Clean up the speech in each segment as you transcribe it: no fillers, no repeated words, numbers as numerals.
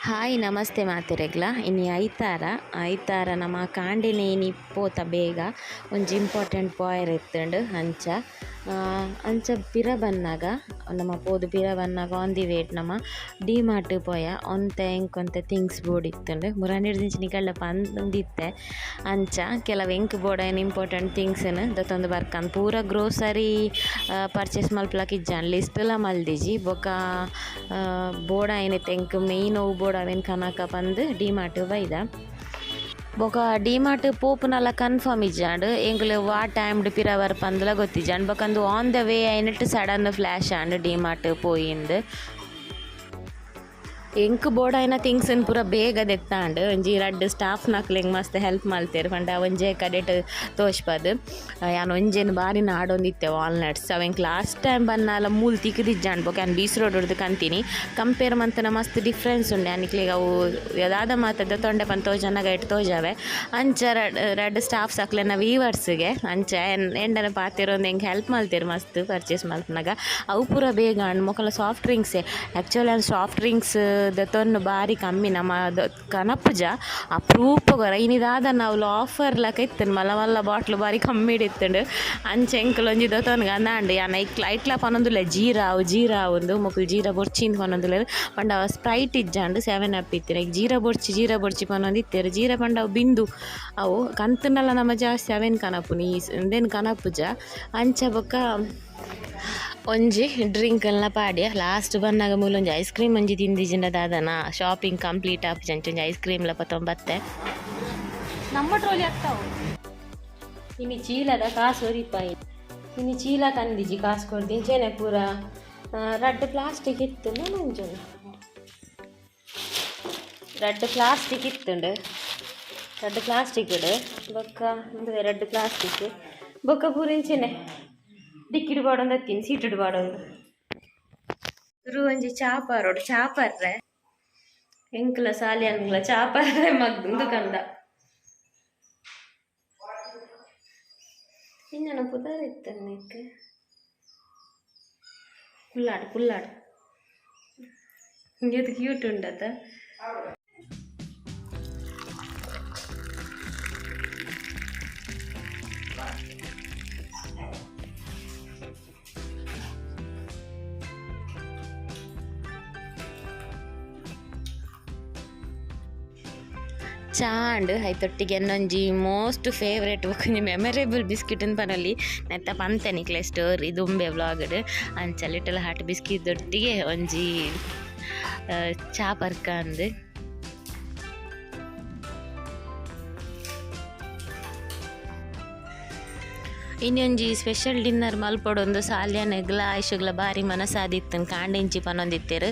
Hi namaste ಮಾತೆರೆಗ್ಲ. ಇನಿ ಐತಾರ ಐತಾರ ನಮ ಕಾಂಡೆನೆ ಇನಿ ಪೋತ ಬೇಗ ಒಂಜಿ ಇಂಪಾರ್ಟೆಂಟ್ ಪೋಯೆರೆ ಇತ್ತುಂಡು ಅಂಚ ಅಂಚ ಪಿರ ಬನ್ನಗ ನಮ ಪೋದು ಪಿರ ಬನ್ನಗ ಆನ್ the wait ನಮ ಡಿ ಮಾರ್ಟ್ ಪೋಯ. ಒಂತೆ ಎಂಕ್ ಒಂತೆ ಥಿಂಗ್ಸ್ ಬೋಡಿತ್ತುಂಡು ಮುರಾನಿಡ್ದಿಂಚಿ ನಿಕಲ್ಡ ಪಂದಿತ್ತೆ ಅಂಚ ಕೆಲವು ಎಂಕ್ ಬೋಡಾಯಿನ ಇಂಪಾರ್ಟೆಂಟ್ ಥಿಂಗ್ಸ್ನ್ ದೆತೊಂದು ಬರ್ಕಂದ್ ಪೂರ ಗ್ರೋಸರಿ ಪರ್ಚೇಸ್ ಮಲ್ಪುಲಕ ಇಜ್ಜಾಂಡ್ ಲಿಸ್ಟ್ ಲ ಮಲ್ದಿಜಿ ಬೊಕ ಬೋಡಾಯಿನೆತ್ತ ಎಂಕ್ ಮೈನ್ ಒವು ಬೋಡು ಅವೆನ್ ಕನಕ ಪಂದ್ ಡಿ ಮಾರ್ಟ್ ಬೈದ. ಬೊಕ ಡಿ ಮಾರ್ಟ್ ಪೋಪುನಲ ಕನ್ಫರ್ಮ್ ಇಜ್ಜಾಂಡ್ ಎಂಕುಲು ವಾ ಟೈಮ್ ಡ್ ಪಿರ ಬರ್ಪಂದ್ಲ ಗೊತ್ತಿಜ್ಜಾಂಡ್ ಬೊಕ ಉಂದು ಆನ್ ದ ವೇ ಆಯಿನೆಟ್ ಸಡನ್ ಫ್ಲಾಶ್ ಆಂಡ್ ಡಿ ಮಾರ್ಟ್ ಪೋಯಿಂದ್. ಎಂಕ್ ಬೋಡಾಯಿನ ಥಿಂಗ್ಸ್ ನ್ ಪೂರ ಬೇಗ ದೆತ್ತಾಂಡ್ ಒಂಜಿ ರಡ್ಡ್ ಸ್ಟಾಫ್ ನಕುಲು ಮಸ್ತ್ ಹೆಲ್ಪ್ ಮಲ್ತೆರ್ ಪಂಡ ಒಂಜೇ ಕಡೆಟ್ ತೋಜ್ಪದ್ ಯಾನ್ ಒಂಜೆನ್ ಬಾರಿ ನಾಡೊಂದಿತ್ತೆ ವಾಲ್ನಟ್ಸ್ ಅವು ಎಂಕ್ ಲಾಸ್ಟ್ ಟೈಮ್ ಬನ್ನಾಲ ಮೂಲು ತಿಕ್ಕುದಿಜ್ಜಾಂಡ್ ಬೊಕ ಯಾನ್ ಬೀಚ್ ರೋಡ್ ಡ್ದ್ ಕಂತಿನಿ ಕಂಪೇರ್ ಮಂತುನ ಮಸ್ತ್ ಡಿಫ್ರೆನ್ಸ್ ಉಂಡು ಯಾನ್ ನಿಕ್ಲೆಗ್ ಅವು ದಾದ ಮಾತ ದೆತೊಂಡೆ ಪಂದ್ ತೋಜನಗ ಐಟ್ ತೋಜಾವೆ ಅಂಚ ರಡ್ಡ್ ರಡ್ಡ್ ಸ್ಟಾಫ್ಸ್ ಅಕ್ಲೆನ ವೀವರ್ಸ್ ಗೆ ಅಂಚ ಎಂಡನ ಪಾತೆರೊಂದು ಎಂಕ್ ಹೆಲ್ಪ್ ಮಲ್ತೆರ್ ಮಸ್ತ್ ಪರ್ಚೇಸ್ ಮಲ್ಪುನಗ ಅವು ಪೂರ ಬೇಗ ಆಂಡ್ ಮೊಕಲ್ನ ಸಾಫ್ಟ್ ಡ್ರಿಂಕ್ಸ್ ಆಕ್ಚುಲಿ ಯಾನ್ ಸಾಫ್ಟ್ ಡ್ರಿಂಕ್ಸ್ ದೆತೊನ್ನು ಬಾರಿ ಕಮ್ಮಿ ನಮ ಕನಪುಜ ಅಪರೂಪಗ್ ಒರ ಇನಿ ದಾದನ ಅವ್ಲು ಆಫರ್ ಲಕ ಇತ್ತುಂಡು ಮಲ್ಲ ಮಲ್ಲ ಬಾಟ್ಲ್ ಬಾರಿ ಕಮ್ಮಿಡ್ ಇತ್ತುಂಡು ಅಂಚ ಎಂಕುಲು ಒಂಜಿ ದೆತೊನ್ಗ ಅಂದಾಂಡ್ ಯಾನ್ ಐಕ್ಲ ಐಟ್ಲ ಪನೊಂದುಲ್ಲೆ ಜೀರಾ ಅವು ಜೀರಾ ಉಂದು ಮೊಕುಲು ಜೀರಾ ಬೊರ್ಚಿಂದ್ ಪನೊಂದುಲ್ಲೆರ್ ಪಂಡ ಸ್ಪ್ರೈಟ್ ಇಜ್ಜಾಂಡ್ 7 ಅಪ್ ಇತ್ತಿನ ಜೀರಾ ಬೊರ್ಚಿ ಜೀರಾ ಬೊರ್ಚಿ ಪನೊಂದಿತ್ತೆರ್ ಜೀರಾ ಪಂಡ ಅವು ಬಿಂದು ಅವು ಕಂತುಂಡಲ ನಮ ಜಾಸ್ತಿ ಅವೆನ್ ಕನಪುನಿ ಉಂದೆನ್ ಕನಪುಜ ಅಂಚ ಬೊಕ ಒಂಜಿ ಡ್ರಿಂಕ್ ಲ ಪಾಡ್ಯ ಲಾಸ್ಟ್ ಬನ್ನಗ ಮೂಲೊಂಜಿ ಐಸ್ ಕ್ರೀಮ್ ಒಂಜಿ ತಿಂದಿಜಿಂಡ ದಾದನ ಶಾಪಿಂಗ್ ಕಂಪ್ಲೀಟ್ ಆಪುಜಿ ಅಂಚ ಒಂಜಿ ಐಸ್ ಕ್ರೀಮ್ ಲ ಪತೊಂದು ಬತ್ತೆ. ನಮ್ಮ ಟ್ರೋಲಿ ಆಗ್ತಾವ. ಇನಿ ಚೀಲದ ಕಾಸು ಒರಿಪಾಯಿ ಇನಿ ಚೀಲ ತಂದಿಜಿ ಕಾಸು ಕೊರ್ದು ಇಂಚೆನೆ ಪೂರ ರಡ್ಡ್ ಪ್ಲಾಸ್ಟಿಕ್ ಇತ್ತುಂಡು ಮಂಜುನ ರಡ್ಡ್ ಪ್ಲಾಸ್ಟಿಕ್ ಇತ್ತುಂಡು ರಡ್ಡ್ ಪ್ಲಾಸ್ಟಿಕ್ ಬೊಕ್ಕ ಉಂದುವೆ ರಡ್ಡ್ ಪ್ಲಾಸ್ಟಿಕ್ ಬೊಕ್ಕ ಪೂರ ಇಂಚೆನೆ ಡಿಕ್ಕಿಡ್ ಪಾಡೊಂದು ಅತ್ತಿನಿ ಸೀಟುಡು ಪಾಡೊಂದು ಸುರು ಒಂಜಿ ಚಾ ಪರೋಡು ಚಾ ಪರ್ರೆ ಎಂಕ್ಲ ಸಾಲಿಯನ್ಗ್ಲ ಚಾ ಪರ್ರೆ ಮಗ್ದು ಕಂದ ಇಂಜನ ಪುದರ್ ಇತ್ತನ್ನೆಕ್ ಕುಲ್ಲಾಡು ಕುಲ್ಲಾಡು ಇಂಗೇತ್ ಕ್ಯೂಟ್ ಉಂಡತ. ಚಾ ಆಂಡ್ ಐತೊಟ್ಟಿಗೆ ಎನ್ನೊಂಜಿ ಮೋಸ್ಟ್ ಫೇವ್ರೇಟ್ ಬೊಕೊಂಜಿ ಮೆಮೊರೇಬಲ್ ಬಿಸ್ಕಿಟ್ ಅಂದ್ ಪನೊಲಿ ನೆತ್ತ ಪಂತೆ ನಿಕ್ಲೆ ಸ್ಟೋರಿ ದುಂಬೆ ವ್ಲಾಗ್ಡ್ ಅಂಚ ಲಿಟಲ್ ಹಾರ್ಟ್ ಬಿಸ್ಕಿಟ್ ದೊಟ್ಟಿಗೆ ಒಂಜಿ ಚಾ ಪರ್ಕ ಅಂದ್. ಇನ್ನೊಂಜಿ ಸ್ಪೆಷಲ್ ಡಿನ್ನರ್ ಮಲ್ಪೊಡೊಂದು ಸಾಲ್ಯಾನೆಗ್ಲ ಆಯುಷಗ್ಲ ಬಾರಿ ಮನಸಾದಿತ್ತುಂಡು ಕಾಂಡೆಂಚಿ ಪನೊಂದಿತ್ತೆರ್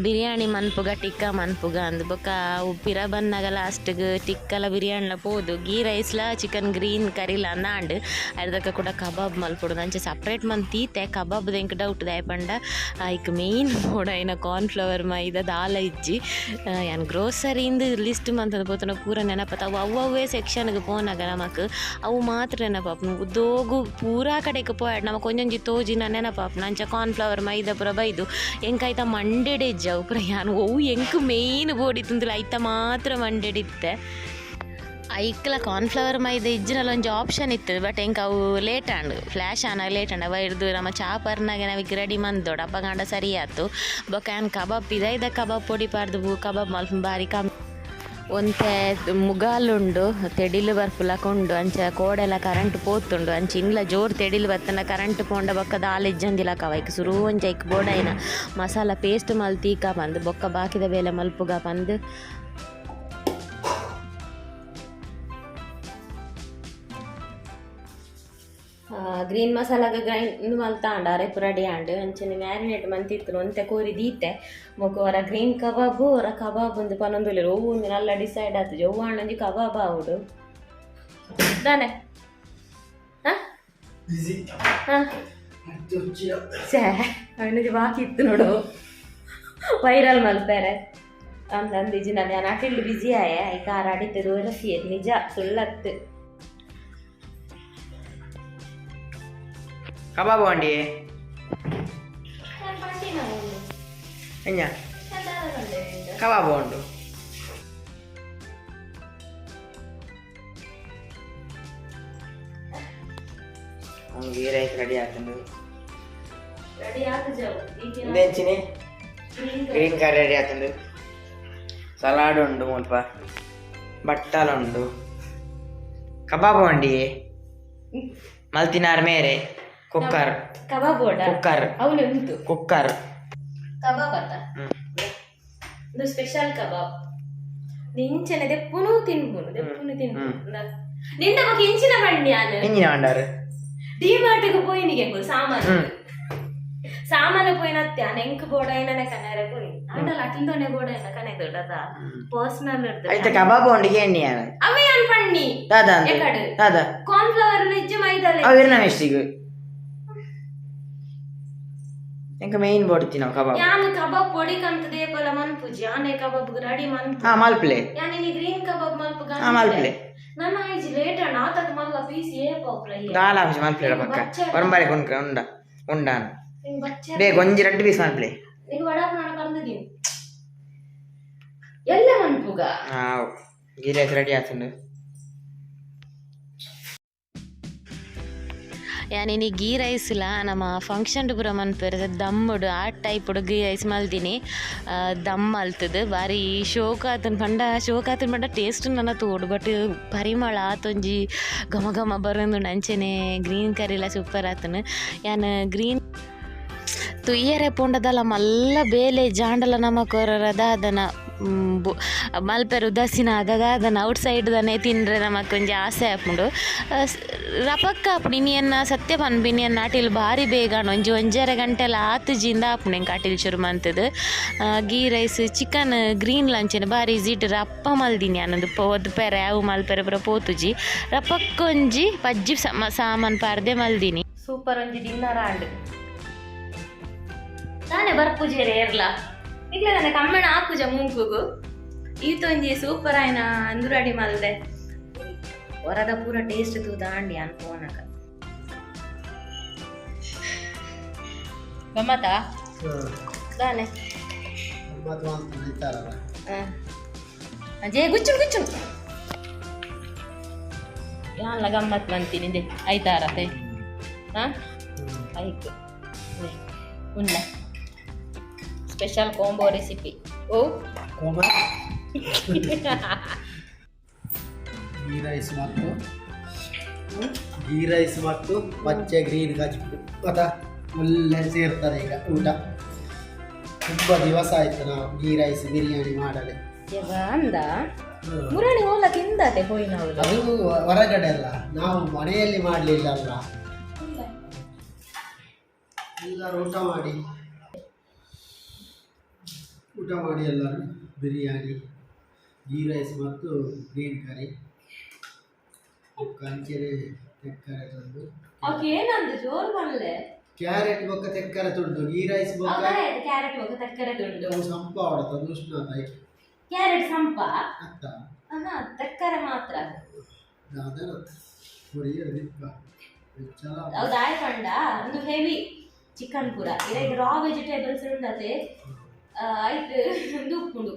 ಬಿರಿಯಾನಿ ಮನ್ಪುಗ ಟಿಕ್ಕ ಮನ್ಪುಗ ಅಂದ್ ಬೊಕ ಅವು ಪಿರ ಬನ್ನಗ ಲಾಸ್ಟ್ಗ್ ಟಿಕ್ಕಲ ಬಿರಿಯಾನಿಲ ಪೋದು ಗೀ ರೈಸ್ಲ ಚಿಕನ್ ಗ್ರೀನ್ ಕರಿಲ ಅಂದ್ ಆಂಡ್ ಕೂಡ ಕಬಾಬ್ ಮಲ್ಪೊಡು ಅಂಚ ಸಪ್ರೇಟ್ ಮಂತೀತೆ ಕಬಾಬ್ ಎಂಕ್ ಡೌಟ್ ದಾಯೆ ಪಂಡ ಐಕ್ ಮೇನ್ ಬೋಡಾಯಿನ ಕಾರ್ನ್ ಫ್ಲವರ್ ಮೈದ ದಾಲ ಇಜ್ಜಿ ಯಾನ್ ಗ್ರೋಸರಿ ಇಂದ್ ಲಿಸ್ಟ್ ಮಂತೊಂದು ಪೋತುಂಡ ಪೂರ ನೆನಪತ ಅವು ಅವ್ವವ್ವೇ ಸೆಕ್ಷನ್ಗ್ ಪೋನಗ ನಮಕ್ ಅವು ಮಾತ್ರ ನೆನಪಾಪುಂಡು ಉದ್ದೋಗು ಪೂರಾ ಕಡೆಕ್ ಪೋಯಡ್ ನಮಕ್ ಒಂಜೊಂಜಿ ತೋಜಿನ ನೆನಪಾಪುಂಡು ಅಂಚ ಕಾರ್ನ್ ಫ್ಲವರ್ ಮೈದ ಪೂರ ಬೈದು ಎಂಕ್ ಐತ ಮಂಡೆಡ್ ಇಜ್ಜಿ ಅವು ಪೂರ ಯಾನ್ ಒವು ಎಂಕ್ ಮೇನ್ ಬೋಡಿತ್ತುಂದುಲ ಐತ ಮಾತ್ರ ಮಂಡೆಡ್ ಇತ್ತೆ ಐಕ್ಲ ಕಾರ್ನ್ ಫ್ಲವರ್ ಮೈದ ಇಜ್ಜಿನಲ ಒಂಜಿ ಆಪ್ಷನ್ ಇತ್ತು ಬಟ್ ಎಂಕ್ ಅವು ಲೇಟ್ ಆಂಡ್ ಫ್ಲಾಶ್ ಆನಗ ಲೇಟ್ ಆಂಡ್ ಅವ ಇರ್ದು ನಮ ಚಾ ಪರ್ನಾಗ ನವಿಕ್ ರೆಡಿ ಮಂದೊಡು ಅಪಗಾಂಡ ಸರಿ ಆತು ಬೊಕ ಯಾನ್ ಕಬಾಬ್ ಪಿದೈದ ಕಬಾಬ್ ಪೊಡಿ ಪಾಡ್ದು ಕಬಾಬ್ ಮಲ್ಪುನ ಬಾರಿ ಕಮ್ಮಿ ಒಂತೆ ಮುಗಾಲುಂಡು ತೆಡಿಲು ಬರ್ಪುಲಕ ಉಂಡು ಅಂಚ ಕೋಡೆಲ ಕರೆಂಟ್ ಪೋತುಂಡು ಅಂಚ ಇಂಡ್ಲ ಜೋರು ತೆಡಿಲು ಬತ್ತುಂಡ ಕರೆಂಟ್ ಪೋಂಡ ಬೊಕ್ಕ ದಾಲ ಇಜ್ಜಂದಿಲಕ ಅವ ಐಕ್ ಸುರು ಒಂಜಿ ಐಕ್ ಬೋಡಾಯಿನ ಮಸಾಲ ಪೇಸ್ಟ್ ಮಲ್ತೀಕ ಪಂದ್ ಬೊಕ್ಕ ಬಾಕಿದ ಬೇಲೆ ಮಲ್ಪುಗ ಪಂದ್. ಗ್ರೀನ್ ಮಸಾಲಾಗ ಗ್ರೈಂಡ್ ಮಲ್ತಾಂಡ ಅರೆಪು ರೆಡಿ ಆಂಡ್ ಅಂಚನೆ ಮ್ಯಾರಿನೇಟ್ ಮಂತಿತ್ತು ಒಂತೆ ಕೋರಿ ದೀತೆ ಬೊಕ ಒರ ಗ್ರೀನ್ ಕಬಾಬ್ ಒರ ಕಬಾಬ್ ಉಂದು ಪನೊಂದುಲ್ಲೆರ್ ಒವು ಉಂದು ನಲ್ಲ ಡಿಸೈಡ್ ಆತುಜಿ ಒವು ಆಂಡ ಒಂಜಿ ಕಬಾಬ್ ಆವೊಡು ದಾನೆ. ಛೇ ಅವೆನೊಂಜಿ ಬಾಕಿ ಇತ್ತು ನೋಡು ವೈರಲ್ ಮಲ್ಪೆರೆ ಅಂದ್ ಅಂದಿಜಿ ನಾನು ಯಾನ್ ಅಟಿಲ್ಡ್ ಬಿಸಿ ಆಯೆ ಐಕ್ ಆರ್ ಅಡಿತ್ ಒರಸಿಯೆರ್ ನಿಜ ಸುಳ್ಳತ್ತ್. ಕಬಾಬ್ ವಂಡಿ ಎಂಜ ಕಬಾಬ್ ಉಂಡು. ಗೀ ರೈಸ್ ರೆಡಿ ಆಗ್ತದೆ. ರೆಡಿ ಆತುಜವು. ಇಂದೆಂಚಿನಿ ಗ್ರೀನ್ ಕರಿ ರೆಡಿ ಆಗ್ತದೆ. ಸಲಾಡ್ ಉಂಡು, ಮುಲ್ಪ ಬಟ್ಟಲ್ ಉಂಡು, ಕಬಾಬ್ ಉಂಡಿ ಮಲ್ತಿನಾರ್ ಮೇರೆ ಕುಕ್ಕರ್. ಕಬಾಬ್ ಓಡ? ಕುಕ್ಕರ್. ಅವಳು ಉಂಟು. ಕುಕ್ಕರ್. ಕಬಾಬ್ ಅತ್ತ? ಇದು ಸ್ಪೆಷಲ್ ಕಬಾಬ್. ನಿಂಚನೆ ದೆಪ್ಪುನು ತಿನ್ಪುನು, ದೆಪ್ಪುನು ತಿನ್ಪುನು. ನಿಂಡ ಬೊಕ ಇಂಚಿನ ಬಂಡಿ ಯಾನ್. ಇಂಜಿನ ಮಂಡಾರು. ಡಿ ಮಾರ್ಟಿಗೆ ಪೋಯಿನಿಗೆ ಸಾಮಾನು ಸಾಮಾನು ಪೋಯಿನತ್ತೆ. ಆನ್ ಎಂಕ್ ಬೋಡಾಯಿನನೆ ಕನೆರೆ ಪೋಯಿ ಆಂಡಲ ಅಟಿಲ್ದೊನೆ ಬೋಡಾಯಿನ ಕನೆ ದೊಡ್ಡದ ಪರ್ಸನಲ್. ಐತ ಕಬಾಬ್ ಉಂಡಿಗೆ ಎಣ್ಣೆ ಯಾನ. ಅವೇ ಯಾನ್ ಪಣ್ಣಿ. ದಾದಾ ಅಂದು? ಎಕಡು? ದಾದಾ? ಕಾರ್ನ್ ಫ್ಲವರ್ ಇಜ್ಜಿ, ಮೈದಾ. ಅವು ಇರ್ನ ಮಿಸ್ಟಿಗ್ ಎಂಕ ಮೇನ್ ಬೋಡ್ತಿ ನಾವು ಕಬಾಬ್. ಯಾನ್ ಕಬಾಬ್ ಪೊಡಿ ಕಂತ ದೇಪಲ ಮನ್ಪುಜಿ. ಆನೆ ಕಬಾಬ್ ರೆಡಿ ಮನ್ಪು. ಹಾ, ಮಲ್ಪ್ಲೆ. ಯಾನ್ ಇನಿ ಗ್ರೀನ್ ಕಬಾಬ್ ಮಲ್ಪು. ಹಾ, ಮಲ್ಪ್ಲೆ. ನನ್ನ ಐಜಿ ಲೇಟ್ ಅಣ್ಣ ಆತದ ಮಲ್ಲ ಪೀಸ್ ಏ ಪಾಪ್ರ. ದಾಲ ಆಫೀಸ್ ಮಲ್ಪ್ಲೆ ಪಕ್ಕ ಒರಂಬಾರೆ ಕೊಂಡ್ಕ ಉಂಡ ಉಂಡಾನ. ಬಚ್ಚ. ಬೇಗ ಒಂಜಿ ರಡ್ಡು ಪೀಸ್ ಮಲ್ಪ್ಲೆ. ನಿಂಗೆ ವಡಾಪ್ ನಾನು ಕರ್ದಿದ್ದೀನಿ ಎಲ್ಲ ಮನ್ಪುಗ. ಹಾ, ಗೀ ರೈಸ್ ರೆಡಿ ಆತುಂಡು. ಯಾನಿನಿ ಗೀ ರೈಸ್ಲ ನಮ್ಮ ಫಂಕ್ಷನ್ ಪೂರ ಮನ್ಪೆರ್ ದಮ್ಮುಡು ಆ ಟೈಪುಡು ಗೀ ರೈಸ್ ಮಲ್ದಿನಿ. ದಮ್ ಮಲ್ತದು ಬಾರಿ ಶೋಕ್ ಆತನ್ ಪಂಡ, ಶೋಕ್ ಆತನ್ ಪಂಡ ಟೇಸ್ಟ್ ನನ್ನ ತೋಡು, ಬಟ್ ಪರಿಮಳ ಆತೊಂಜಿ ಘಮ ಘಮ ಬರೊಂದುಂಡು. ಅಂಚೆನೆ ಗ್ರೀನ್ ಕರಿಲ ಸೂಪರ್ ಆತನು. ಯಾನ್ ಗ್ರೀನ್ ತುಯ್ಯರೆ ಪೋಂಡದಲ್ಲ ಮಲ್ಲ ಬೇಲೆ ಜಾಂಡಲ ನಮ ಕೊರರ ದಾದನ ಮಲ್ಪೆರ್ ಉದಾಸೀನ ದಾದನ ಔಟ್ ಸೈಡ್ ದನೆ ತಿನ್ರೆ ನಮಕ್ ಒಂಜಿ ಆಸೆ ಆಪುಂಡು. ರಪಕ್ಕ ಆಪುಂಡು. ಇನಿ ಎನ್ನ ಸತ್ಯ ಪನ್ಪಿ, ಇನಿ ಎನ್ನ ಅಟಿಲ್ ಬಾರಿ ಬೇಗ ಆಂಡ್. ಒಂಜಿ ಒಂಜರೆ ಗಂಟೆಲ ಆತುಜಿಂದ ಆಪುಂಡು ಎಂಕ್ ಅಟಿಲ್ ಶುರು ಮಂತುದು. ಗೀ ರೈಸ್ ಚಿಕನ್ ಗ್ರೀನ್ ಲಂಚನೆ ಬಾರಿ ಈಸಿ ರಪ್ಪ ಮಲ್ದಿನಿ ಯಾನೊಂದು ಪೊದ್ ಪೆರೆ ಅವು ಮಲ್ಪೆರೆ ಪೂರ ಪೋತುಜಿ. ರಪಕ್ಕ ಒಂಜಿ ಪಜ್ಜಿ ಸಾಮಾನ್ ಪಾರ್ದೆ ಮಲ್ದಿನಿ. ಸೂಪರ್ ಒಂಜಿ ಡಿನ್ನರ್ ಆಂಡ್. ತಾನೆ ಬರ್ಪುಜೆರೆ ಏರ್ಲ ನಿಕ್ಲೆ ನನ್ನ ಕಮ್ಮಣ ಆಪುಜ ಮೂಂಕುಗು. ಈತೊಂಜಿ ಸೂಪರ್ ಆಯ್ನ ಅಂದುರಡಿ ಮಲ್ದೆ. ಹೊರದ ಪೂರ ಟೇಸ್ಟ್ ತೂದಾಂಡಿ ಅನ್ಪೋನಕ ಗಮ್ಮತಾ ದಾನೆ. ಜೇ ಗುಚ್ಚುನ್ ಗುಚ್ಚುನ್ ಯಾನ್ಲ ಗಮ್ಮತ್ ಮಂತೀನಿ ದೆ ಐತಾರತೆ. ಹಾ, ಐಕ್ ಉನ್ನ ಸ್ಪೆಷಲ್ ಕಾಂಬೋ ರೆಸಿಪಿ ಓ. ಗೀ ರೈಸ್ ಮತ್ತು ಗೀ ರೈಸ್ ಮತ್ತು ಪಚ್ಚೆ ಗ್ರೀನ್ ಕಜ್ಬು ಗೊತ್ತಾ, ಒಳ್ಳೆ ಸೇರ್ತಾರೆ ಈಗ ಊಟ. ತುಂಬ ದಿವಸ ಆಯ್ತು ನಾವು ಗೀ ರೈಸ್ ಬಿರಿಯಾನಿ ಮಾಡಲೆ. ಅಂದ ಮುರಣಿ ಓಲ ತಿಂದಾತೆ ಹೋಯ್ ನಾವು. ಅದು ಹೊರಗಡೆ ಅಲ್ಲ, ನಾವು ಮನೆಯಲ್ಲಿ ಮಾಡಲಿಲ್ಲ ಅಲ್ಲ. ಎಲ್ಲರೂ ಊಟ ಮಾಡಿ, ಊಟ ಮಾಡಿ ಎಲ್ಲರೂ. ಬಿರಿಯಾನಿ, ಗೀ ರೈಸ್ ಮತ್ತು ಗ್ರೀನ್ ಕರಿ, ಕಂಚೆರೆ ತೆಕ್ಕರೆ ತುಂಡು. ಓಕೆ, ಏನಂದು ಜೋರು ಮಲ್ಲೆ. ಕ್ಯಾರೆಟ್ ಬೊಕ್ಕ ತೆಕ್ಕರೆ ತುಂಡು, ಗೀ ರೈಸ್ ಬೊಕ್ಕ. ಕ್ಯಾರೆಟ್ ಬೊಕ್ಕ ತಕ್ಕರೆ ತುಂಡು. ಅವು ಸಂಪ ಹೊಡೆದ ಉಷ್ಣ ಕ್ಯಾರೆಟ್ ಸಂಪ. ಅತ್ತ. ಹಾ, ತಕ್ಕರೆ ಮಾತ್ರ. ದಾದನ ಹೊಡಿಯರ್ ದಿಕ್ಕ ಚಲ. ಹೌದು, ಆಯ್ ಪಂಡ ಒಂದು ಹೆವಿ ಚಿಕನ್ ಪೂರ ಇರೈಟ್ ರಾ ವೆಜಿಟೇಬಲ್ಸ್ ಉಂಡತೆ. ಆಯ್ತು, ಒಂದು ಉಪ್ಪುಂಡು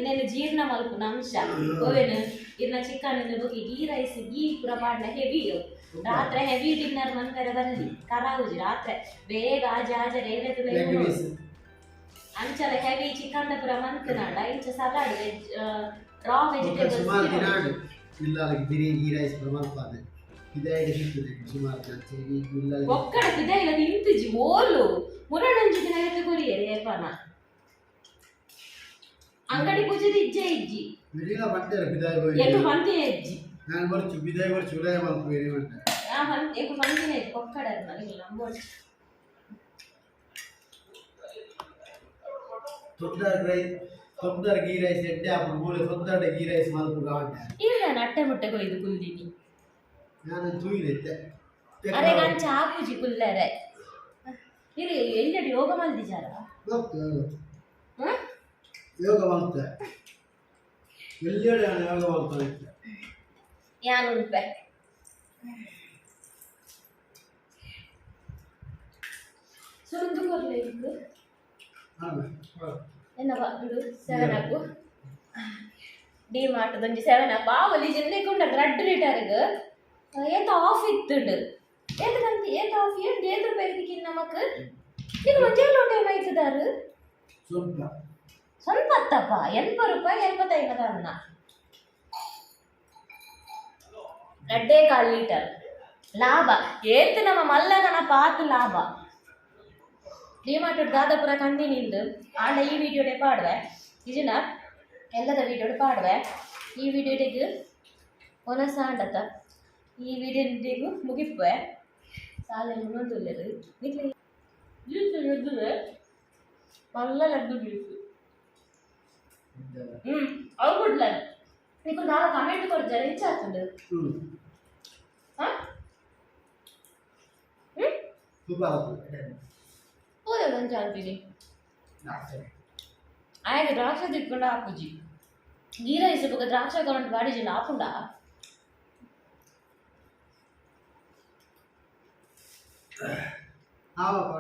ನೇನು ಜೀರ್ಣ ಮಲ್ಪುನ ಅಂಶ ಓವೇನು ಇರ್ನ ಚಿಕನ್ ಬೊಕ್ಕ ಗೀ ರೈಸ್ ಗೀ ಪೂರ ಪಾಡ್ನ ಹೆವಿ. ರಾತ್ರಿ ಹೆವಿ ಡಿನ್ನರ್ ಮನ್ಪೆರೆ ಬಲ್ಲಿ ಕರಾವುಜಿ. ರಾತ್ರಿ ಬೇಗ ಆಜೆ ಆಜೆ ರೇಲೆ. ಲೆಗ್ ಪೀಸ್. ಅಂಚಲ ಹೆವಿ ಚಿಕನ್ ಪೂರ ಮಂತ್ನಾಂಡ ಇಂಚ ಸಲಾಡ್ ವೆಜ್ ರಾ ಬೊಕ್ಕ ಸುಮಾರು ದಿನ ವೆಜಿಟೇಬಲ್ಸ್. ಆಂಡ್ ಇಲ್ಲ ಬಿರಿ ಗೀ ರೈಸ್ ಪೂರ ಮಲ್ಪಾದೆ ಇದಾಯ್ಡು ಸಿಗ್ತದೆ ಸುಮಾರು ದಿನ ಇಲ್ಲ. ಒಕ್ಕಡ ಪಿದ ಇಲ್ಲ ತಿಂತುಜಿ ಓಲು ಮುರಣಂಜಿ ದಿನ ಎತ್ತು ಕೊರಿಯರೆ ಏಪನ ಅಂಗಡಿ ಪೂಜೆದ ಇಜ್ಜೆ ಇಜ್ಜಿ. ಬಿರಿಲ ಪಂಟೆರ್ ಬಿದಾಯ್. ಎಕ್ಕು ಪಂತಿನ ಇಜ್ಜಿ. ನಾನು ಬರ್ಚು ಬಿದಾಯ್ ಬರ್ಚು ಉದಯ ಮಲ್ಪುವೇರಿ ಪಂಟೆ. ಆ ಪನ್ ಎಕ್ಕು ಪಂತಿನ ಇಜ್ಜಿ ಒಕ್ಕಡ ಇಲ್ಲ ನಂಬೋಡು. ತೊಂದರೆ ರೈಸ್, ತೊಂದರೆ ಗೀ ರೈಸ್ ಎಡ್ಡೆ ಆಪುಂಡು ಮೂಲೆ ತೊಂದರೆ ಗೀ ರೈಸ್ ಮಲ್ಪುಗ ಪಂಡೆ. ಇಲ್ಲ, ನಾನು ಅಟ್ಟೆ ಮುಟ್ಟೆ ಕೊಯ್ದು ಕುಲ್ದಿನಿ. ನಾನು ತೂಯಿದೆ. ಅರೆ ಅಂಚ ಆಪುಜಿ ಕುಲ್ಲರೆ. ಇರು, ಎಲ್ಲೆಡೆ ಯೋಗ ಮಲ್ದಿಜಾರ? ಗೊತ್ತು. ಹ್ಮ್. ಯೋಗ ಮಲ್ತೆ, ಎಲ್ಲೆಡೆ ನಾನು ಯೋಗ ಮಲ್ತಾನೆ. ಯಾನ್ ಉಂಪೆ ಸುರುಂದು ಕೊರ್ಲೆ ಇಕ್ಕು. ಹಾಂ. ಎನ್ನವ ಉಂದು ಸೆವೆನ್ ಅಪ್. ಡಿ ಮಾರ್ಟ್ ಒಂಜಿ ಸೆವೆನ್ ಅಪ್. ಆ ಒಲಿ ಜಿನ್ನೆ ಕುಂಡ 2 ಲೀಟರ್ಗ್ ಏತ ಆಫ್ ಇತ್ತುಂಡು. ಏತ ಕಂತಿ, ಏತ ಆಫ್? ಏನ್ ಏತ್ ರೂಪಾಯಿ ತಿಕ್ಕಿನ ನಮಕ್? ಇದು ಒಂಜೇ ಲೋಟೆ ಮೈತದಾರು. ಸ್ವಲ್ಪ. ಸ್ವಲ್ಪ ಅತ್ತಪ್ಪ, 80 ರೂಪಾಯಿ, 85 ಅನ್ನ 2.25 ಲೀಟರ್. ಲಾಭ ಏತ್ ನಮ್ಮ ಮಲ್ಲಗನ ಪಾತ್ ಲಾಭ. ಡಿಮಾರ್ಟ್ ದಾದಪುರ ಕಂದಿ ನಿಂದು. ಆಂಡ ಈ ವಿಡಿಯೋಡೆ ಪಾಡುವೆ ಇಜಿನ ಎಲ್ಲದ ವಿಡಿಯೋಡೆ ಪಾಡುವೆ. ಈ ವಿಡಿಯೋಡೆಗ್ ಒನಸಾಂಡತ ಈ ವಿಡಿಯೋಡಿಗೂ ಮುಗಿಪುವೆ. ಸಾಲೆ ಮುನ್ನೊಂದುಲ್ಲೆರು ನಿಕ್ಲೆ ಜ್ಯೂಸ್ ಎದ್ದುವೆ. ಮಲ್ಲ ಲಡ್ಡು ಜ್ಯೂಸ್. ಅವು ಬಿಡ್ಲ. ನಿಕ್ಕು ನಾಳೆ ಕಮೆಂಟ್ ಕೊಡ್ತಾರೆ, ಎಂಚ ಆಗ್ತದೆ? ಹಾ ಹ್ಮ್ ಸೂಪರ್ ಆಗ್ತದೆ. ಹೋದೆ ಮಂಚ ಅಂತೀನಿ. ಆಯ್ತು, ದ್ರಾಕ್ಷ ತಿಕ್ಕೊಂಡು ಹಾಕುಜಿ. ಗೀ ರೈಸ್ ಬೊಕ ದ್ರಾಕ್ಷ ಕರೆಂಟ್ ಬಾಡಿಜಿಂಡ ಆಪುಂಡ. ಆವ.